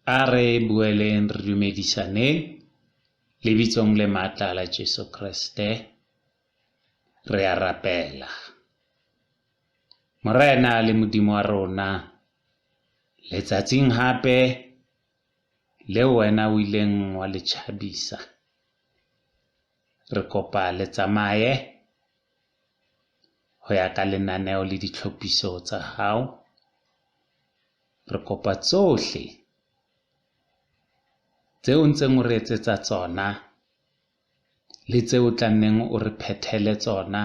A re boeleng re dumedisaneng lebitsong le matla la Jesu Kreste. Re a rapela. Morena le Modimo wa rona, letsatsing hape leo wena o ileng wa le tjhabisa, re kopa le tsamaye ho ya ka lenaneo le ditlhophiso tsa hao. Re kopa tsohle tseo o ntseng o re etsetsa tsona le tseo o tla nneng o re phethele tsona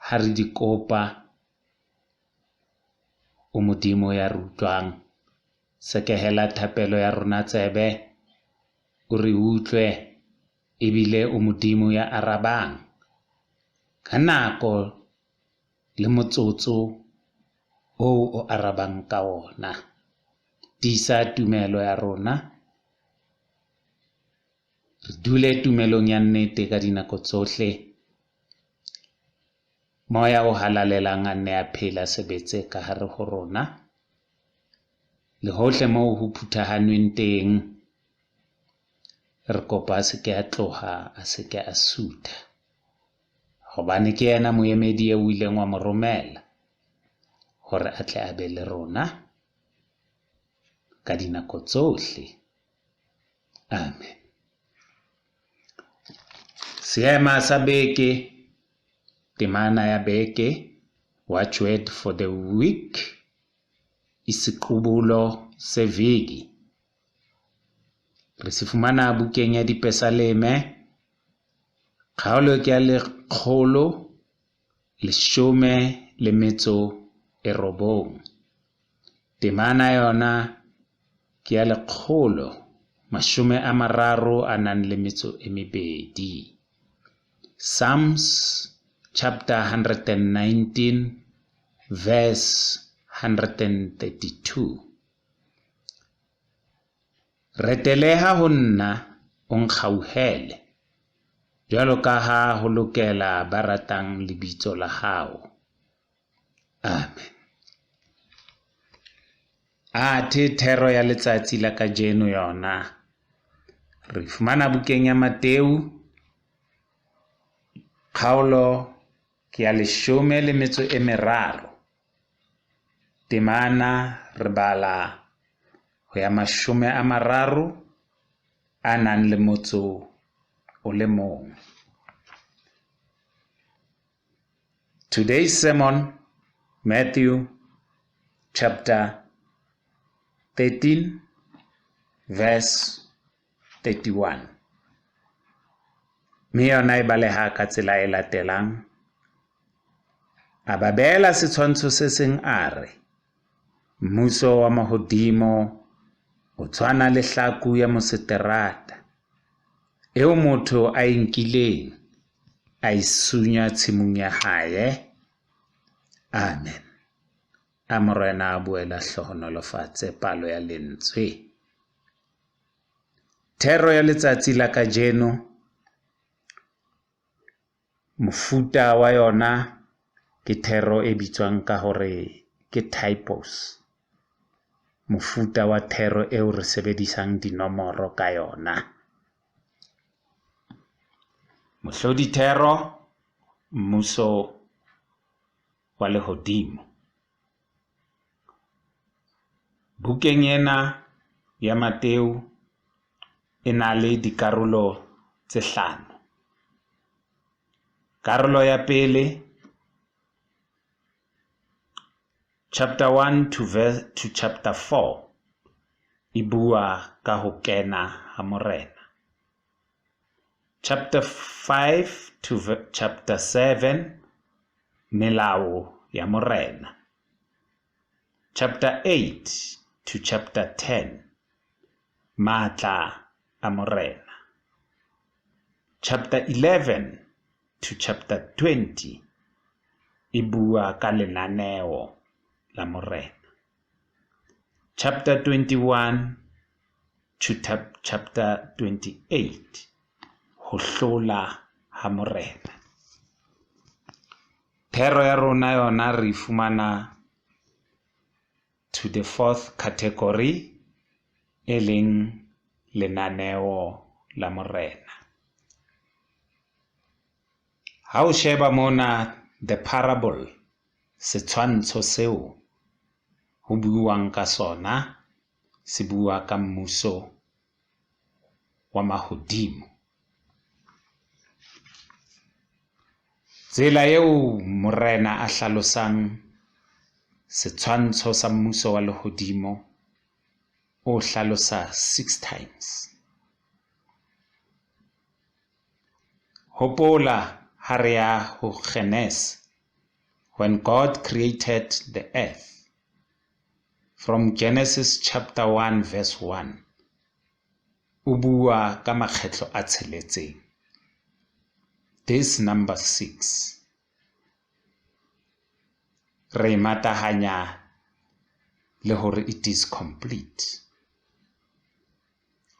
ha re di kopa. O Modimo ya re utlwang, sekehela thapelo ya rona tsebe, o re utlwe, ebile o Modimo ya arabang ka nako le motsotso oo o arabang ka ona. Tiisa tumelo ya rona, re dule tumelong ya nnete ka dinako tsohle. Moya o halalelang a nne a phele a sebetse ka hare ho rona. Le hohle moo ho phuthahanweng teng, re kopa a se ke a tloha, a se ke a sutha. Hobane ke yena moemedi eo o ileng wa mo romela hore a tle a be le rona ka dinako tsohle. Amen. Seema sa beke, temana ya beke, watchword for the week, isiqubulo seviki. Re se fumana bukeng ya Dipesaleme, kgaolo ke ya 119. Temana yona ke ya 132. Psalms chapter 119 verse 132. Reteleha ho nna o nkgauhele, jwalo ka ha ho lokela ba ratang lebitso la hao. Amen. Athe thero ya letsatsi la kajeno yona re fumana bukeng ya Mateu, kgaolo ke ya 13. Temana re bala ho ya 31. Today's sermon, Matthew chapter 13 verse 31. Mme yona e baleha ka tsela e latelang. A ba beela setshwantsho se seng a re, Mmuso wa mahodimo o tshwana le hlaku ya moseterata, eo motho a e nkileng, a e sunya tshimong ya hae. Amen. A Morena a boela hlohonolofatse palo ya lentswe. Thero ya letsatsi la kajeno, mofuta wa yona ke thero e bitswang ka hore ke typos. Mofuta wa thero eo re sebedisang dinomoro ka yona. Mohlodi thero, mmuso wa lehodimo. Bukeng ena ya Mateu e na le dikarolo tse 5. Karolo ya pele, chapter 1 to verse to chapter 4, e bua ka ho kena ha Morena. Chapter 5 to chapter 7, melao ya Morena. Chapter 8 to chapter 10, matla a Morena. Chapter 11 to chapter 20, e bua ka lenaneo la Morena. Chapter 21 to chapter 28, ho hlola ha Morena. Thero ya rona yona re fumana to the fourth category, E leng lenaneo la Morena. Ha o sheba mona the parable, setshwantsho seo ho buuwang ka sona, se bua ka mmuso wa mahodimo. Tsela eo Morena a hlalosang setshwantsho sa mmuso wa lehodimo, o hlalosa 6 times. Hopola ha re ya ho Genesis, when God created the earth, from Genesis chapter 1 verse 1, o bua ka makgetlo a tsheletseng. This number 6 re matahanya le hore it is complete.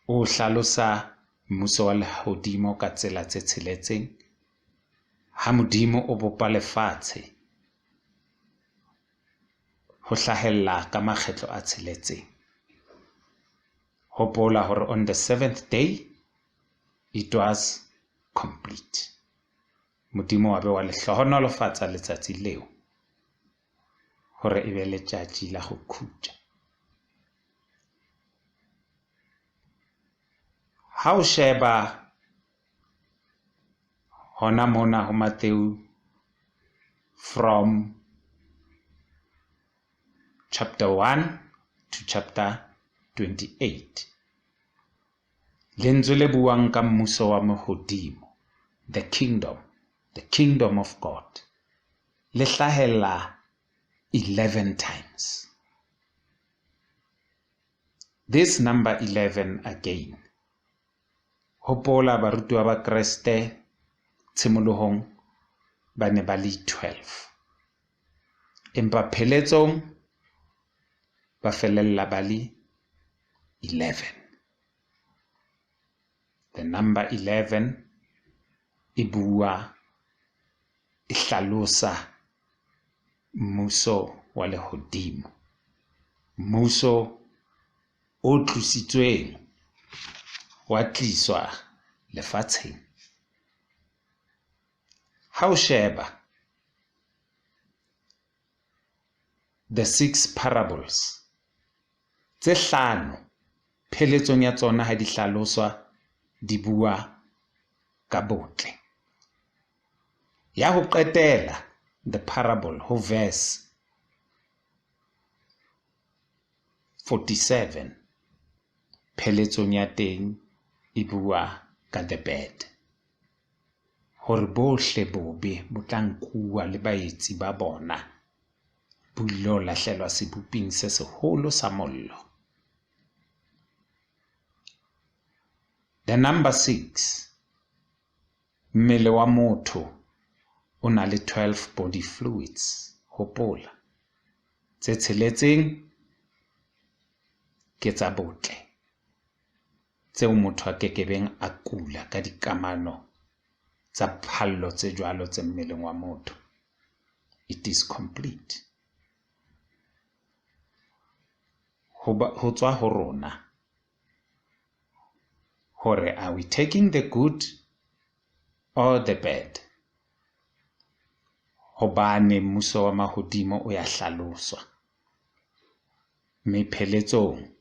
O hlalosa mmuso wa lehodimo ka tsela tse tsheletseng. Ha Modimo o bopa lefatshe, ho hlahella ka makgetlo a tsheletseng. Hopola hore on the 7th day it was complete. Modimo wa be wa le hlohonolofatsa letsatsi leo hore e be letšatši la go khutša. Ha o sheba hona mona ho Matthew from chapter 1 to chapter 28, lentswe le buang ka mmuso wa mahodimo, the kingdom, the kingdom of God, le hlahella 11 times. This number 11 again. Hopola barutiwa ba Kreste tshimolohong ba ne ba le 12. Empa pheletsong ba felella ba le 11. The number 11 e bua, e hlalosa mmuso wa lehodimo. Mmuso o tlositsweng wa tliswa lefatsheng. Ha o sheba the 6 parables tse hlano, pheletsong ya tsona ha di hlaloswa di bua ka botle. Ya ho qetela, the parable ho verse 47, pheletsong ya teng e bua ka the bad. Hore bohle bobe bo tla nkuwa le baetsi ba bona, bo ilo lahlelwa seboping se seholo sa mollo. The number 6, mmele wa motho o na le 12 body fluids. Hopola, tse tsheletseng ke tsa botle, tseo motho a kekebeng a kula ka dikamano tsa phallo tse jwalo tse mmeleng wa motho. It is complete. Ho tswa ho rona hore are we taking the good or the bad? Hobane mmuso wa mahodimo o ya hlaloswa. Mme pheletsong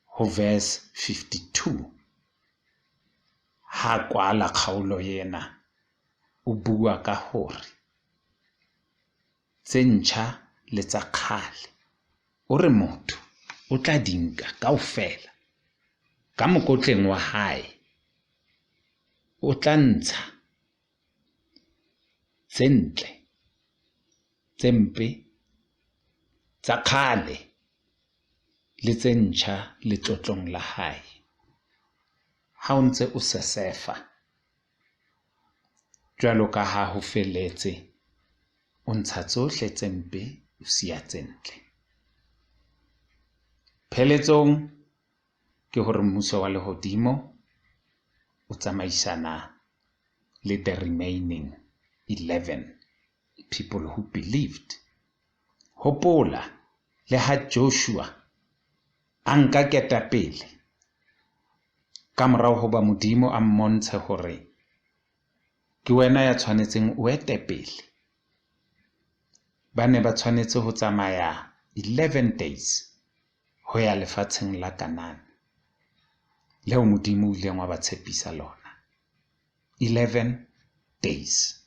ho verse 52, ha kwala kgaolo ena, o bua ka hore tse ntjha le tsa kgale, o re motho o tla di nka kaofela ka mokotleng wa hae, o tla ntsha tse ntle, tse mpe, tsa kgale le tse ntjha letlotlong la hae. Ha o ntse o sesefa jwalo ka ha ho felletse, o ntsha tsohle tse mpe, o siya tse ntle. Pheletsong ke hore mmuso wa lehodimo o tsamaisana le the remaining 11 people who believed. Hopola le ha Joshua A nka ketapele ka morao hoba Modimo a mmontshe hore ke wena ya tshwanetseng o ete pele. Ba ne ba tshwanetse ho tsamaya 11 days ho ya lefatsheng la Kanana leo Modimo o ileng wa ba tshepisa lona. 11 days.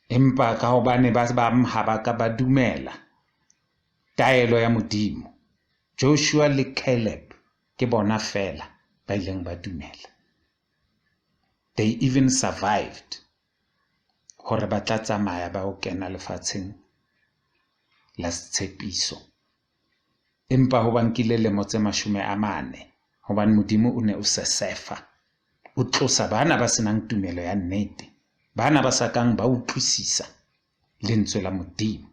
Empa ka hobane ba bang ha ba ka ba dumela taelo ya Modimo, Joshua le Caleb ke bona feela ba ileng ba dumela. They even survived hore ba tla tsamaya ba o kena lefatsheng la tshepiso. Empa ho ba nkile lemo tse 40 hobane Modimo o ne o sesefa, o tlosa bana ba senang tumelo ya nnete, bana ba sa kang ba utlwisisa lentswe la Modimo.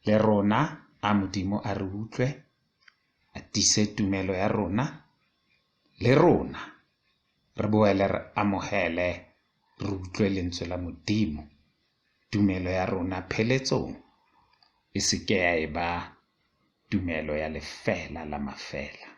Le rona a Modimo a re utlwe, a tiise tumelo ya rona, le rona re boele re amohele, re utlwe lentswe la Modimo. Tumelo ya rona pheletsong e se ke ya eba tumelo ya lefeela la mafeela.